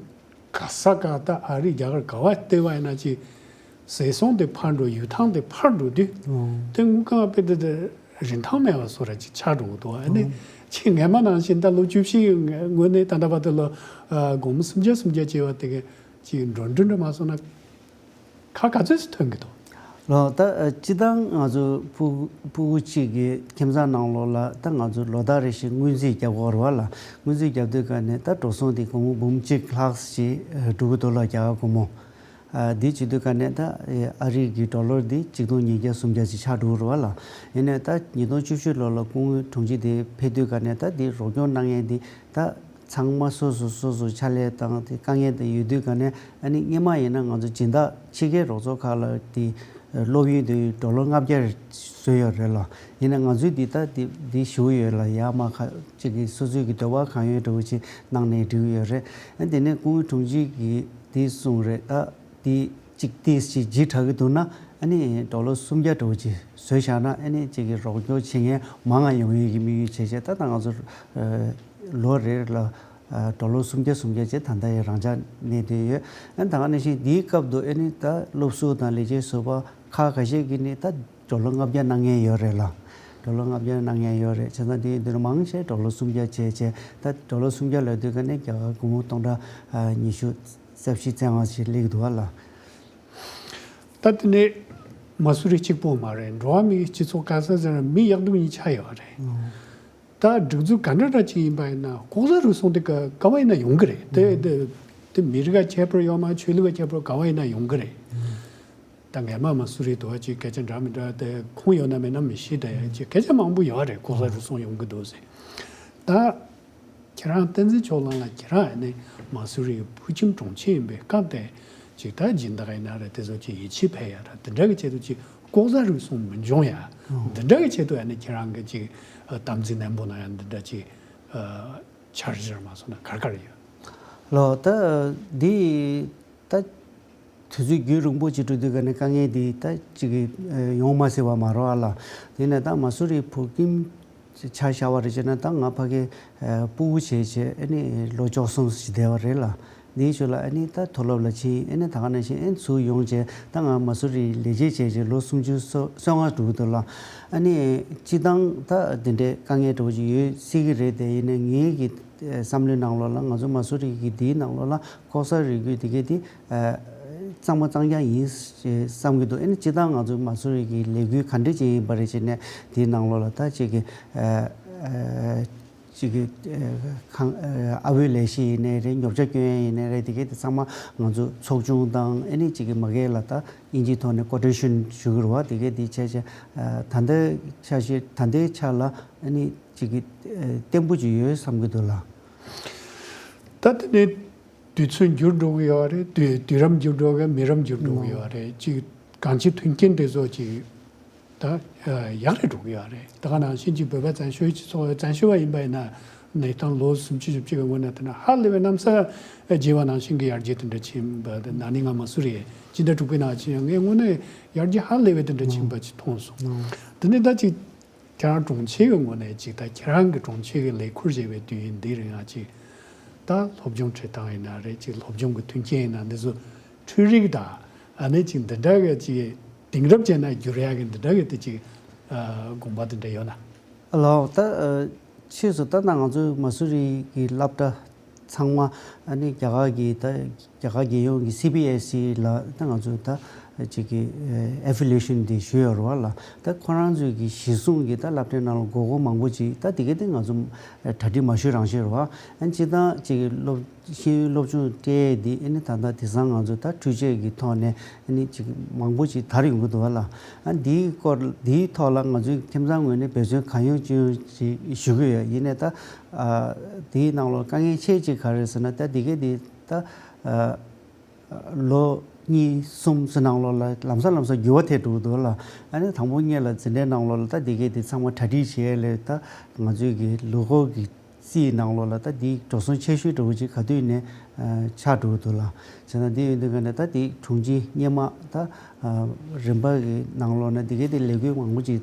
ག་ས་ག་ད་ཨ་རི་རྒྱ་གར་ག་བ་བལྟས་པ་ཡིན་ན་ཅིག་ཟས་སོང་དེ་འཕར་འགྲོ། ཡུལ་ཐང་དེ་འཕར་འགྲོ་དུས། ཨོ། དེ་དངུལ་ཁང་དཔེ་དེ་དེ་རིན་ཐང་མེད་པ་བཟོ་འདྲ་ཅིག་ཆགས་འགྲོ་གི་འདུག་ཨ་ནི་ཨོ། ཅིག་སྔས་མ་ནང་བཞིན་ད་ལོ་བཅུ་བཞི་སྔོན་ནས་ད་ལྟ་བར་དུ་ལོ་ཨ་སྒོར་མོ་སུམ་བརྒྱ་སུམ་བརྒྱ་བྱས་པ་དེ་ག་ཅིག་འགྲོ་འགྲོ་འདྲ་མ་སོང་ན་ཁ་ག་ཚོད་ཙམ་ཐོན་གི་འདུག་ལགས། ད་ཨ་སྤྱིར་བཏང་ང་ཚོ་ཕྲུ་ཕྲུ་གུ་གཅིག་གི་ཁྱིམ་ཚང་ནང་ལོགས་ལ་ད་ང་ཚོ་ལོ་ལྟར་རེ་བཞིན་སྔོན་རྩིས་རྒྱག་དགོས་རེད་བ་ལ། སྔོན་རྩིས་རྒྱབ་དུས་ག་ནས་ད་འགྲོ་སོང་དེ་སྒོར་མོ་འབུམ་གཅིག་ལྷག་ཞིག་ཨ་འགྲོ་གི་འདུག་ལ། རྒྱ་གར་སྒོར་མོ་ཨ་འདི་བྱེད་དུས་ག་ནས་ད་ཨ་རི་གི་ཌོ་ལར་འདི་གཅིག་སྟོང་ཉིས་བརྒྱ་སུམ་བརྒྱ་ཞིག་ཆགས་འགྲོ་གི་རེད་བ་ལ། ཡིན་ནའི་ད་ཉིས་སྟོང་བཅུ་བཞི་ལོ་ལ་སྐུ་ངོ་དྲུང་ཆེ་དེ་ཕེབས་དུས་ག་ནས་ད་འདི་རོགས་སྐྱོར་གནང་མཁན་འདི་ད་ཚང་མ་སོ་སོ་སོ་སོ་ཕྱག་ལས་དང་དེ་དཀའ་ངལ་དེ་ཡོད་དུས་ག་ནས། ཨ་ནི་སྔོན་མ་ཡིན་ན་ང་ཚོ་སྦྱིན་བདག་ཕྱི་རྒྱལ་རོགས་ཚོགས་ཁག་ལ་དེ་སློབ་ཡོན་དེ་ཌོ་ལར་ལྔ་བརྒྱ་བཟོས་ཡོད་རེད་ལ། ཡིན་ན་ང་ཚོས་འདི་ལྟ་འདི་འདི་ཞུ་ཡོད་ལ། ཡར་མར་ཁ་ཅིག་གིས་སོ་སོའི་གི་འདོད་པ་གང་ཡོད་འདྲ་བོ་ཅིག་གནང་ནས་འགྲིག་ཡོད་རེད། ཨ་དེ་ནས་སྐུ་ངོ་དྲུང་ཆེ་གིས་འདི་གསུངས་རེད། ད་འདི་གཅིག་ཏིས་ཅིག་ལྗིད་དྲག་གི་འདུག་ན་ཨ་ནི་ཌོ་ལར་སུམ་བརྒྱ་འདྲ་བོ་ཅིག་བཟོས་བཞག་ན་ཨ་ནི་ཅིག་གི་རོགས་སྐྱོར་བྱེད་མཁན་མང་ང་ཡོང་ཡས་ཀྱི་དམིགས་ཡུལ་བྱས་བྱས། ད་ད་ང་ཚོ་ཨ་ལོ་རེར་ལ་ཨ་ཌོ་ལར་སུམ་བརྒྱ་སུམ་བརྒྱ་བྱས་ད་ལྟ་ཡང་རང་འཇགས་གནས་བསྡད་ཡོད། ཨ་ནི་ད་ག་ནང་བཞིན་འདིའི་སྐབས་དུ་ཨ་ནི་ད་སློབ་ཟུར་དང་ལས་བྱེད་ཟུར་པ་ཁག་ཁ་ཤས་ཀྱིས་ནི་ད་ཌོ་ལར་ལྔ་བརྒྱ་གནང་མཁན་ཡོད་རེད་ལ། ཌོ་ལར་ལྔ་བརྒྱ་གནང་མཁན་ཡོད་རེད། བྱས་ཙང་དེ་ཡིན་དུས་མང་ཆེ་ཌོ་ལར་སུམ་བརྒྱ་བྱས་བྱས། ད་ཌོ་ལར་སུམ་བརྒྱ་ལབ་དུས་ག་ནས་རྒྱ་གར་སྒོར་མོ་སྟོང་ཕྲག་ཨ་ཉི་ཤུ་རྩ་བཞི་རྩ་ལྔ་ཞིག་སླེབས་འདུག་བ་ལ། ད་དེ་ནས་མ་སུ་རི་གཅིག་པོ་མ་རེད། འགྲོ་བ་མིའི་སྤྱི་ཚོགས་ག་ས་ས་ར་མི་ཡག་སྡུག་གཉིས་ཆགས་ཡོད་རེད། ད་སྒྲིག་འཛུགས་ག་འདྲ་འདྲ་ཅིག་ཡིན་པ་ཡིན་ན་ལྐོག་ཟ་རུལ་སུངས་དེ་ག་ག་བ་ཡིན་ན་ཡོང་གི་རེད། དེ་དེ་དེ་མི་རིགས་ཀ་ཁྱད་པར་ཡོད་མ། ཆོས་ལུགས་ཀ་ཁྱད་པར་ག་བ་ཡིན་ན་ཡོང་གི་རེད། ད་ངས་མ་མ་སུ་རི་དུ་བ་ཅིག་སྐད་ཆ་འདྲ་མི་འདྲ་དེ་ཁུངས་ཡོད་ན་མེད་ན་མི་ཤེས། ད་ཡ་ཅིག་སྐད་ཆ་མང་པོ་ཡོད་རེད། ལྐོག་ཟ་རུལ་སུངས་ཡོང་གི་འདུག་ཟེར། ད་ཁྱེད་རང་བསྟན་འཛིན་ཕྱོགས་གླང་ལགས་ཁྱེད་རང་ནི་མ་སུ་རི་ཕུག་ཁྱིམ་དྲུང་ཆེ་ཡིན་པའི་སྐབས་དེ་ཅིག་ད་སྦྱིན་བདག་ཡིན་ན་རེད། དེ་ཚོ་ཅིག་ཡིད་ཆེས་འཕེར་ཡ་ར་དེ་འདྲ་གི་ཆེད་དུ་ཅིག་ལྐོག་ཟ་རུལ་སུངས་མི་འབྱུང་ཡ། འདི་འདྲ་གི་ཆེད་དུ་ཡ་ནི་ཁྱེད་རང་གི་ཅིག་དམ་ཚིག་ནན་པོ་ན་ཡང་འདི་འདྲ་ཅིག་འཆར་གཞི་ར་མ་སོང་ན་ག་རེ་ག་རེ་ཡོད། ལོ་ད་འདི་ད་དུས་ཚོད་རྒྱུན་རིང་པོ་ཅིག་འགྲོ་དུས་ག་ནས་དཀའ་ངལ་འདི་ད་ཅིག་གི་ཡོང་མ་སྲིད་པ་མ་རེད་བ་ལ། དེ་ནས་ད་མ་སུ་རི་ཕུག་ཁྱིམ་ཆ་བཞག་པ་རེད་བྱས་ན་ད་ང་ཕ་གི་ཨ་སྤུ་གུ་བྱས་བྱས་ཨ་ནི་ལོ་བཅུ་གསུམ་ཞིག་བསྡད་པ་རེད་ལ། འདིའི་ཞོར་ལ་ཨ་ནི་ད་མཐོ་སློབ་ལ་ཕྱིན། ཨ་ནི་ད་ག་ནང་བཞིན་ཨ་ནི་ཚུར་ཡོང་བྱས་ད་ང་མ་སུ་རི་ལས་བྱེད་བྱས་བྱས་ལོ་སུམ་ཅུ་སོ་སོ་ལྔ་འགྲོ་གི་འདུག་ལ། ཨ་ནི་སྤྱིར་བཏང་ད་འདི་འདྲའི་དཀའ་ངལ་འདྲ་བོ་ཞིག་ཡོད་སྲིད་ཀྱི་རེད། དེ་ཡིན་ན་ངའི་གི་ བསམ་བློའི་ནང་ལོགས་ལ་ང་ཚོ་མ་སུ་རི་གི་འདིའི་ནང་ལོགས་ལ་ལྐོག་ཟ་རིགས་རྒྱུད་དེ་གས་དེ་གཙང་མ་གཙང་རྐྱང་ཡིན་ཞེས་བསམ་གྱི་འདུག་ཨ་ནི་སྤྱིར་བཏང་ང་ཚོ་མ་སུ་རི་གི་ལས་འགུལ་ག་འདྲ་ཅིག་ཡིན་པ་རེད་ཅེ་ནས་དེའི་ནང་ལོགས་ལ་ད་ཅིག་གི་ཅིག་གི་ཁང་ཨ་བོའི་ལས་གཞི་ཡིན་ནའི་རེད། ཉོ་ཆ་སྐྱོན་ཡ་ཡིན་ནའི་རེད། དེ་གས་དེ་ཚང་མ་ང་ཚོ་ཚོགས་ཆུང་དང་ཨ་ནི་ཅིག་གི་མ་གས་ལ་ད་དབྱིན་ཇིའི་ཐོག་ནས་ཀོ་ཊེ་ཤན་ཞུ་གི་རེད་བ། དེ་གས་དེ་བྱས་བྱས་ད་ལྟའི་ཆ་ཤས་ད་ལྟའི་ཆ་ལ་ཨ་ནི་ཅིག་གི་བརྟན་པོ་ཅིག་ཡོད་བསམ་གྱི་འདུག་ལགས། ད་དེ་ནས་དུས་ཚོད་འགྱུར་འགྲོ་གི་ཡོད་རེད། དུས་དུས་རབས་འགྱུར་འགྲོ་གི་མི་རབས་འགྱུར་འགྲོ་གི་ཡོད་རེད། ཅིག་གང་ཅི་མཐུན་རྐྱེན་དེ་ཚོ་ཅིག་ད་ཡག་རེད་འགྲོ་གི་ཡོད་རེད། ད་ག་ནང་བཞིན་ཅིག་བོད་པ་བཙན་བྱོལ་སྤྱི་ཚོགས་བཙན་བྱོལ་བ་ཡིན་པ་ཡིན་ན་གནས་སྟངས་ལོ་སུམ་ཅུ་བཞི་བཅུ་གི་སྔོན་ན་དེ་ན་ཧ་ལས་པའི་གནམ་ས་བརྗེ་བ་ནང་བཞིན་གྱི་ཡར་རྒྱས་དེ་འདྲ་ཕྱིན་པ་དེ་ན་ནིང་ང་མ་སུ་རི་སྤྱི་ཟླ་དྲུག་པའི་ནང་ཕྱིན་ཡང་ངས་དངོས་གནས་ཡར་རྒྱས་ཧ་ལས་པའི་དེ་འདྲ་ཕྱིན་པ་ཅིག་མཐོང་སོང་། དེ་ནས་ད་ཅིག་ཁྱེད་རང་གྲོང་ཁྱེར་གྱི་ངོས་ནས་ཅིག་ད་ཁྱེད་རང་གི་གྲོང་ཁྱེར་གྱི་ལས་ཁུར་བཞེས་པའི་དུས་ཡུན་འདི་རིང་ང་ཅིག་ད་སློབ་སྦྱོང་ཁྲིད་སྟངས་ཡིན་ན་རེད། ཅིག་སློབ་སྦྱོང་གི་མཐུན་རྐྱེན་ཡིན་ན་འདི་ཚོ་འཕྲུལ་རིག་དང་ཨ་ནི་ཅིག་འདི་འདྲ་གི་ཅིག་དེང་རབས་ཅན་ན་བསྒྱུར་ཡག་གི་འདི་འདྲ་གི་དེ་ཅིག་དགོངས་པ་དེ་འདྲ་ཡོད་ན། ལགས། ད་ཕྱིས་སུ་ད་ང་ཚོའི་མ་སུ་རི་གི་སློབ་གྲྭ་ཚང་མ་ཨ་ནི་རྒྱ་གར་གྱི་ད་རྒྱ་གར་རྒྱལ་ཡོངས་ཀྱི་སི་བི་ཨེས་ཨི་ལ་ད་ང་ཚོ་ད་ཅིག་གི་ཨེ་ཕི་ལི་ཡེ་ཤན་དེ་ཞུས་ཡོད་རེད་བ་ལ། ད་ཁོ་རང་ཚོའི་གི་གཞི་བཟུང་གི་ད་སློབ་གྲྭའི་ནང་ལ་དགོས་མཁོ་མང་པོ་ཅིག་ད་དེ་ག་དེ་ང་ཚོ་གྲ་སྒྲིག་མ་ཞུས་རང་བཞིན་རེད་བ། ཨ་ནི་སྤྱིར་བཏང་ཅིག་གི་སློབ་ཤེས་ཡོན་སློབ་སྦྱོང་སྤྲད་ཡས་འདི་ཨ་ནི་ད་ལྟ་དེང་སང་ང་ཚོ་ད་འཕྲུལ་ཆས་ཀྱི་ཐོག་ནས་ཨ་ནི་ཅིག་མང་པོ་ཅིག་དར་ཡོང་གི་འདུག་བ་ལ། ཨ་ནི་འདིའི་སྐོར་འདིའི་ཐོག་ལ་ང་ཚོའི་ཁྱིམ་ཚང་ངོས་ནས་འབད་བརྩོན་གང་ཡོང་ཅི་ཡོང་ཅིག་ཞུ་གི་ཡོད། ཡིན་ནའི་ད་ཨ་དེའི་ནང་ལོགས་དཀའ་ངལ་ཆེ་ཅིག་ག་རེ་ཟེར་ན། ད་དེ་གས་དེ་ད་ཨ་ལོ་གཉིས་གསུམ་ཙམ་ནང་ལོགས་ལ་ལམ་སང་ལམ་སང་འགྱུར་བ་ཐེབས་འགྲོ་གི་འདུག་ལ། ཨ་ནི་དང་པོ་སྔོན་ལ་འཛིན་གྲྭའི་ནང་ལོགས་ལ་ད་དེ་གས་དེ་ཚང་མ་གྲ་སྒྲིག་བྱས་ལས་ད་ང་ཚོའི་གི་ལོ་འཁོར་གྱི་རྩིས་ནང་ལོགས་ལ་ད་དེ་འགྲོ་སོང་ཆེ་ཤོས་འདྲ་བོ་ཅིག་ག་དུས་ནས་ཨ་ཆགས་འགྲོ་གི་འདུག་ལ། བྱས་ན་དེ་ཡིན་དུས་ག་ནས་ད་དེ་གྲོང་ཁྱེར་སྔོན་མ་ད་ཨ་རིམ་པ་གི་ནང་ལོགས་ནས་དེ་གས་དེ་ལས་འགུལ་མང་པོ་ཅིག་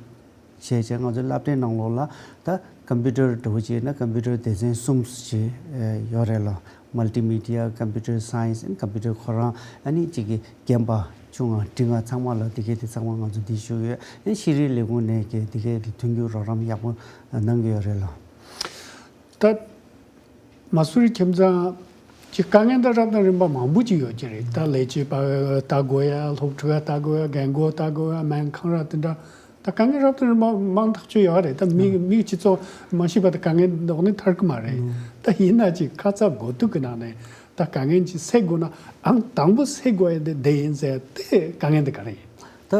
བྱས་བྱས་ང་ཚོའི་སློབ་གྲྭའི་ནང་ལོགས་ལ་ད་ཀམ་པུ་ཊར་འདྲ་བོ་ཅིག་ཡིན་ན་ཀམ་པུ་ཊར་སྡེ་ཚན་གསུམ་ཅིག་ཡོད་རེད་ལ། མལ་ཊི་མི་ཌི་ཡ། ཀམ་པུ་ཊར་སའེན་སི། ཨེན་ཌི་ཀམ་པུ་ཊར། ཁོ་རང་ཨ་ནི་གཅིག་གི་རྒན་པ་ཆུང་ང་འབྲིང་ང་ཚང་མ་ལ་དེ་གས་དེ་ཚང་མ་ང་ཚོ་འདི་ཞུ་ཡོད། ཨ་ནི་ཤེས་རིག་ལས་ཁུངས་ནས་ཀྱི་དེ་གས་དེ་མཐུན་འགྱུར་རོགས་རམ་ཡག་པོ་གནང་གི་ཡོད་རེད་ལ། ད་མ་སུ་རི་ཁྱིམ་ཚང་གི་དཀའ་ངལ་འདི་རབ་དང་རིམ་པ་མང་པོ་ཅིག་ཡོད་ཀྱི་རེད། ད་ལས་བྱེད་པ་ལྟ་དགོས་ཡ། སློབ་ཕྲུག་ལྟ་དགོས་ཡ། རྒན་རྒོན་ལྟ་དགོས་ཡ། སྨན་ཁང་ར་དེ་འདྲ། ད་དཀའ་ངལ་རབ་དང་རིམ་པ་མང་ཐག་ཆོད་ཡོད་རེད། ད་མི་མི་སྤྱི་ཚོགས་མ་ཤེས་པ་ད་དཀའ་ངལ་འདི་འོག་ནས་ཐར་གི་མ་རེད། ད་ཡིན་ན་ཅིག་ཁ་ཚ་དགོས་གཏུག་གི་ནང་ནས་ད་དཀའ་ངལ་ཅིག་སེལ་དགོས་ན་ཨང་དང་པོ་སེལ་དགོས་ཡ་འདི་འདི་ཡིན་ཟེར་དེ་དཀའ་ངལ་འདི་ག་རེ་ཡིན། ད་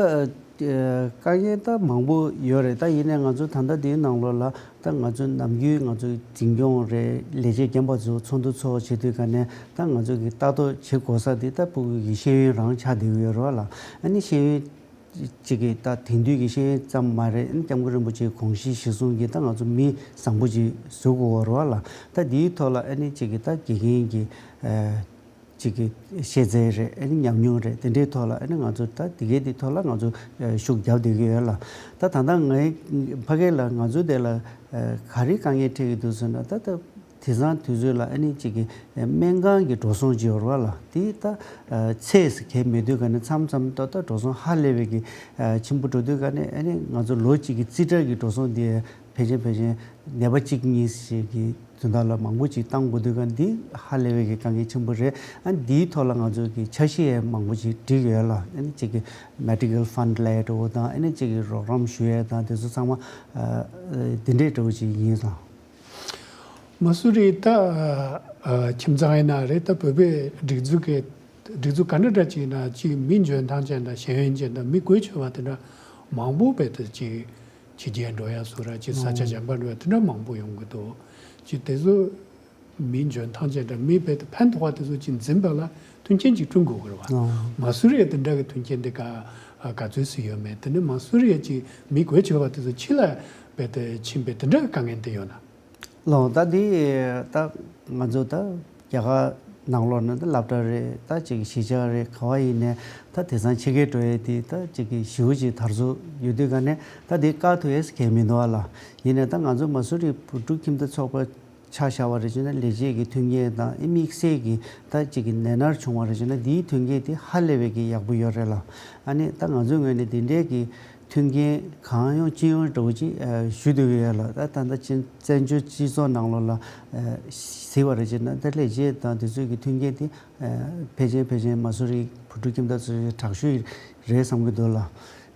དཀའ་ངལ་ད་མང་པོ་ཡོད་རེད། ད་ཡིན་ནའི་ང་ཚོ་ད་ལྟ་འདིའི་ནང་ལོགས་ལ་ད་ང་ཚོ་ནམ་རྒྱུན་ང་ཚོ་འཛིན་སྐྱོང་རེད། ལས་བྱེད་རྒན་པ་ཚོ་ཚོགས་འདུ་ཚོགས་བྱེད་དུས་ག་ནས་ད་ང་ཚོ་གི་ལྟ་རྟོག་བྱེད་དགོས་ས་དེ་ད་ཕྲུ་གུ་གི་ཤེས་ཡོན་རང་ཆགས་བསྡད་ཀྱི་ཡོད་རེད་བ་ལ། ཨ་ནི་ཤེས་ཡོན་གཅིག་གི་ད་དེང་དུས་ཀྱི་ཤེས་ཡོན་ཙམ་མ་རེད། ཨ་ནི་སྐྱབས་མགོན་རིན་པོ་ཆེའི་དགོངས་གཞི་གཞིར་བཟུང་གིས་ད་ང་ཚོ་མི་བཟང་པོ་ཅིག་བཟོ་དགོས་པ་རེད་བ་ལ། ད་འདིའི་ཐོག་ལ་ཨ་ནི་གཅིག་གི་ད་དགེ་རྒན་གྱི་ཨ་གཅིག་གི་ཤེས་ཚད་རེད། ཨ་ནི་ཉམས་མྱོང་རེད། དེ་འདྲའི་ཐོག་ལ་ཨ་ནི་ང་ཚོ་ད་དེ་གའི་དེ་ཐོག་ལ་ང་ཚོ་ཤུགས་རྒྱབ་བསྡད་ཀྱི་ཡོད་ལ། ད་ད་ལྟ་ངའི་ཕ་གི་ལ་ང་ཚོ་དེ་ལ་ག་རེ་དཀའ་ངལ་འཕྲད་ཀྱི་འདུག་ཟེར་ན། ད་ད་དེང་སང་དུས་ཚོད་ལ་ཨ་ནི་གཅིག་གི་སྨན་ཁང་གི་འགྲོ་སོང་ཅིག་ཡོད་རེད་བ་ལ། དེ་ད་ཚད་གལ་མེད་དུས་ག་ནས་མཚམས་མཚམས་ད་ད་འགྲོ་སོང་ཧ་ལས་པའི་གི་ཆེན་པོ་འགྲོ་དུས་ག་ནས་ཨ་ནི་ང་ཚོ་ལོ་གཅིག་གི་རྩིས་ཁྲ་གི་འགྲོ་སོང་དེ་ཕལ་ཆེར་ཕལ་ཆེར་ནད་པ་གཅིག་གཉིས་ཤིག་གི་དོན་དག་ལ་མང་པོ་ཅིག་བཏང་དགོས་དུས་ག་འདི་ཧ་ལས་པའི་གི་དཀའ་ངལ་ཆེན་པོ་རེད། ཨ་འདིའི་ཐོག་ལ་ང་ཚོ་གི་འཆར་གཞི་ཡང་མང་པོ་ཅིག་བསྒྲིགས་ཡོད་ལ། ཨ་ནི་གཅིག་གི་མེ་ཌི་ཀལ་ཕན་ཌི་ལབ་ཡ་འདྲ་བོ་དང་། ཨ་ནི་གཅིག་གི་རོགས་རམ་ཞུ་ཡ་དང་། དེ་ཚོ་ཚང་མ་འདི་འདྲའི་འདྲ་བོ་ཅིག་ཡིན་ཙང་། མ་སུ་རི་ད་ཁྱིམ་ཚང་ཡིན་ན་རེད། ད་བོད་པའི་སྒྲིག་འཛུགས་ཀྱི་སྒྲིག་འཛུགས་ག་འདྲ་འདྲ་ཅིག་ཡིན་ན་ཅིག་མི་འཇོན་ཐང་ཅན་དང་ཤེས་ཡོན་ཅན་དང་མི་གོ་ཆོད་པ་དེ་འདྲ་མང་པོ་བས་ད་ཅིག་ཕྱི་རྒྱལ་འགྲོ་ཡ་སུ་ར་ཅིག་ས་ཆ་གཞན་པ་འགྲོ་ཡ་དེ་འདྲ་མང་པོ་ཡོང་གི་འདུག་ཅིག་དེ་ཚོ་མི་འཇོན་ཐང་ཅན་དང་མི་བས་ད་ཕན་ཐོགས་པ་དེ་ཚོ་ཅིག་འཛིན་པ་ལ་མཐུན་རྐྱེན་ཅིག་བསྐྲུན་དགོས་ཀྱི་རེད་བ། མ་སུ་རི་ཡ་དེ་འདྲ་གི་མཐུན་རྐྱེན་དེ་ག་ག་ཚོད་སུ་ཡོད་མེད། དེ་ནི་མ་སུ་རི་ཡ་ཅིག་མི་གོ་ཆོད་པ་དེ་ཚོ་ཕྱི་ལ་བས་ད་ཕྱིན་པའི་དེ་འདྲ་གི་དཀའ་ངལ་དེ་ཡོད་ན། ལགས། ད་འདི་ད་ང་ཚོ་ད་རྒྱ་གར་ནང་ལོགས་ནང་ད་སློབ་གྲྭ་རེད། ད་ཅིག་གཞིས་ཆགས་རེད། ག་བ་ཡིན་ནའི་ད་དེང་སང་ཕྱི་རྒྱལ་འགྲོ་ཡས་དེ་ད་ཅིག་གི་ཞེ་པོ་ཅིག་དར་སྲོལ་ཡོད་དུས་ག་ནས། ད་འདི་བཀག་ཐུབ་ཡས་གལ་མི་འདུག་ཨ་ལ། ཡིན་ནའི་ད་ང་ཚོ་མ་སུ་རི་བོད་ཕྲུག་ཁྱིམ་སྡེ་ཚོགས་པ་ཆ་བཞག་པ་རེད་བྱས་ན་ལས་བྱེད་ཀྱི་མཐུན་རྐྱེན་དང་ཨེ་དམིགས་བསལ་གྱི་ད་ཅིག་གི་ནད་མནར་བྱུང་བ་རེད་བྱས་ན་འདིའི་མཐུན་རྐྱེན་དེ་ཧ་ལས་པའི་གི་ཡག་པོ་ཡོད་རེད་ལ། ཨ་ནི་ད་ང་ཚོའི་ངོས་ནས་དེ་འདྲའི་གི་ མཐུན་རྐྱེན་གང་ཡོང་ཅི་ཡོང་འདྲ་བོ་ཅིག་ཞུ་འདོད་ཀྱི་ཡོད་ལ། ད་ད་ལྟ་བཙན་བཙན་བྱོལ་སྤྱི་ཚོགས་ནང་ལོགས་ལ་གཟིགས་པ་རེད་ཅེ་ན། ད་ལས་བྱེད་དང་དེ་ཚོའི་གི་མཐུན་རྐྱེན་དེ་ཕལ་ཆེར་ཕལ་ཆེར་མ་སུ་རི་བོད་ཕྲུག་ཁྱིམ་བདག་ཚོའི་དྲག་ཤོས་རེད་བསམ་གྱི་འདུག་ལ།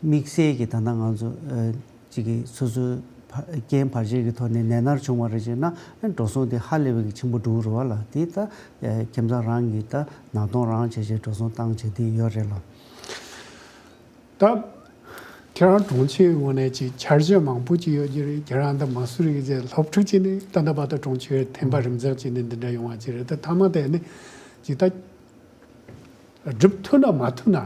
དམིགས་བསལ་གྱི་ད་ལྟ་ང་ཚོ་ཅིག་གི་སོ་སོའི་ཕ་རྐྱེན་བར་ཆད་ཀྱི་ཐོག་ནས་ནད་མནར་བྱུང་བ་རེད་ཅེ་ན། འགྲོ་སོང་དེ་ཧ་ལས་པའི་གི་ཆེན་པོ་འགྲོ་གི་རེད་བ་ལ། དེ་ད་ཁྱིམ་ཚང་རང་གི་ད་ནང་སྟོང་རང་བྱས་བྱས་འགྲོ་སོང་བཏང་བྱས་དེ་ཡོད་རེད་ལ། ད་ཁྱེད་རང་གྲོང་ཁྱེར་ངོས་ནས་ཅིག་འཆར་གཞི་མང་པོ་ཅིག་ཡོད་ཀྱི་རེད། ཁྱེད་རང་ད་མ་སུ་རི་གི་ཅིག་སློབ་ཕྲུག་ཅིག་ནས་ད་ལྟ་བར་དུ་གྲོང་ཁྱེར་ཐེམ་པ་རིམ་འཛེགས་ཅིག་ནས་འདི་འདྲ་ཡོང་བ་ཅིག་རེད། ད་མཐའ་མ་དེ་ནི་ཅིག་ད་སྒྲུབ་ཐུབ་ན་མ་ཐུབ་ན་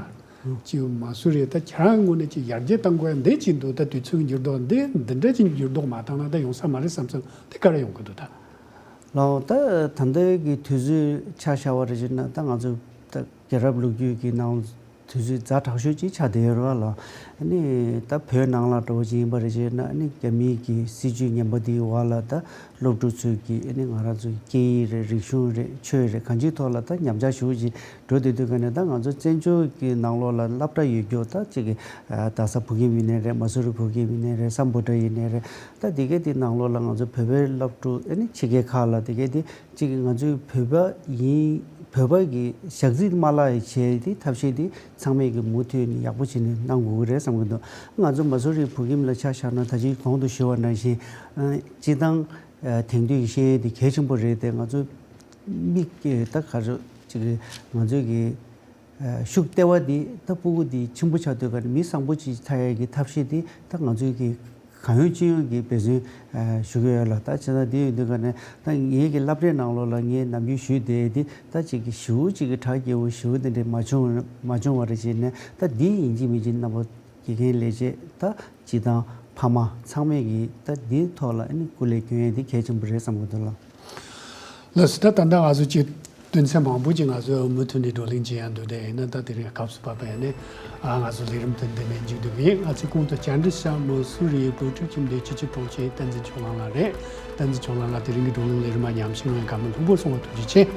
ཅིག་མ་སུ་རི་ད་ཁྱེད་རང་ངོས་ནས་ཅིག་ཡར་རྒྱས་གཏང་དགོས་འདི་ཅིག་འདུག་ད་དུས་ཚོད་འགྱུར་ལྡོག་འདི་འདི་འདྲ་ཅིག་འགྱུར་ལྡོག་མ་བཏང་ན་ད་ཡོང་ས་མ་རེད་བསམ་སོང་། དེ་ག་རེ་ཡོང་གི་འདུག་ད། ལའོ། ད་ད་ལྟའི་གི་དུས་ཚོད་ཆ་བཞག་པ་རེད་ཅེ་ན། ད་ང་ཚོ་ད་རྒྱལ་རབས་ལོ་རྒྱུས་ཀྱི་ནང་དུས་ཚོད་ཛ་དྲག་ཤོས་ཅིག་ཆགས་བསྡད་ཡོད་རེད་བ་ལ། ཨ་ནི་ད་བོད་ནང་ལ་འགྲོ་བ་ཅིག་ཡིན་པ་རེད་ཅེ་ན། ཨ་ནི་རྒྱ་མིའི་གི་སྲིད་ཇུས་ངན་པ་འདིའི་འོག་ལ་ད་སློབ་ཕྲུག་ཚོས་ཀྱི་ཨ་ནི་ང་རང་ཚོའི་སྐད་ཡིག་རེད། རིག་གཞུང་རེད། ཆོས་རེད། གང་ཅིའི་ཐོག་ལ་ད་ཉམས་ཆག་ཞེ་པོ་ཅིག་འགྲོ་བསྡད་དུས་ཀ་ནས། ད་ང་ཚོ་བཙན་བྱོལ་གྱི་ནང་ལོགས་ལ་སློབ་གྲྭ་ཡོད་རྒྱུ་ད་ཅིག་གི་རྡ་ས་བོད་ཁྱིམ་ཡིན་ནའི་རེད། མ་སུ་རི་བོད་ཁྱིམ་ཡིན་ནའི་རེད། སམ་བྷོ་ཊ་ཡིན་ནའི་རེད། ད་དེ་གའི་དེ་ནང་ལོགས་ལ་ང་ཚོ་བོད་པའི་སློབ་ཕྲུག་ཨ་ནི་ཕྱི་རྒྱལ་ཁག་ལ་དེ་གའི་དེ་གཅིག་ང་ཚོའི་བོད་པ་ཡིན། བོད་པ་གི་ཞག་རྩིས་མ་བརླག་ཡ་བྱས་དེ་ཐབས་ཤེས་དེ་ཚང་མས་ཀྱི་མུ་མཐུད་ནས་ཡག་པོ་བྱས་ནས་གནང་དགོས་ཀྱི་རེད་བསམ་གྱི་འདུག་ང་ཚོ་མ་སུ་རི་བོད་ཁྱིམ་ལ་ཆ་བཞག་ན། ད་ཅི་གོང་དུ་ཞུས་པ་ནང་བཞིན་སྤྱི་བཏང་དེང་དུས་ཀྱི་ཤེས་ཡོན་དེ་གལ་ཆེན་པོ་རེད་དེ། ང་ཚོ་མིག་གི་ད་ག་རེ་ཅིག་ང་ཚོའི་གི་ཤུགས་ལྟེ་བ་འདི་ད་སྤུ་གུ་འདི་ཆེན་པོ་ཆགས་དུས་ཀ་ནས་མི་བཟང་པོ་ཅིག་ཆགས་ཡ་གི་ཐབས་ཤེས་འདི་ད་ང་ཚོའི་གི་གང་ཡོང་ཅི་ཡོང་གི་འབད་བརྩོན་ཞུ་གི་ཡོད་ལ། ད་བྱས་ན་འདི་ཡོང་དུས་ཀ་ནས་ད་ངེད་ཀྱི་སློབ་གྲྭའི་ནང་ལོགས་ལ་ངས་ནམ་རྒྱུན་ཞུས་བསྡད་འདི་ད་ཅིག་གི་ཞེ་པོ་ཅིག་གི་གྲ་རྒྱས་པོ་ཞེ་པོ་འདི་འདྲ་མ་བྱུང་མ་བྱུང་བ་རེད་ཅེ་ན། ད་འདི་ཡིན་གཅིག་མིན་གཅིག་རྣམ་པ་དགེ་རྒན་ལས་བྱེད་ད་སྤྱི་བཏང་ཕ་མ་ཚང་མས་ཀྱི་ད་འདིའི་ཐོག་ལ་ཨ་ནི་སྐུ་ལས་སྐྱོན་ཡས་འདི་གལ་ཆེན་པོ་རེད་བསམ་གྱི་འདུག་ལགས། ལགས་སོ། ད་ད་ལྟ་ང་ཚོ་གཅིག་དོན་ཚན་མང་པོ་ཅིག་ང་ཚོས་མུ་མཐུད་ནས་བགྲོ་གླེང་བྱེད་ཡ་འདུག་དེ་ཡིན་ན་ད་དེ་རིང་སྐབས་སུ་བབས་པ་ཡིན་ནས་ཨ་ང་ཚོ་ལས་རིམ་དེ་འདི་ནས་མཇུག་བསྡུ་གི་ཡིན། ང་ཚོའི་གོང་དུ་བཅར་འདྲི་ཞུ་མུ་སུ་རི་བོད་ཕྲུག་ཁྱིམ་སྡེའི་སྤྱི་ཁྱབ་དྲུང་ཆེ་བསྟན་འཛིན་ཆོས་ལགས་ལགས་རེད། བསྟན་འཛིན་ཆོས་ལགས་ལགས་དེ་རིང་གི་བགྲོ་གླེང་ལས་རིམ་མ་ཉམས་ཞིབ་གནང་བའི་བཀའ་མོལ་ལྷུག་པོ་གསུང་བ་ཐུགས་རྗེ་ཆེ།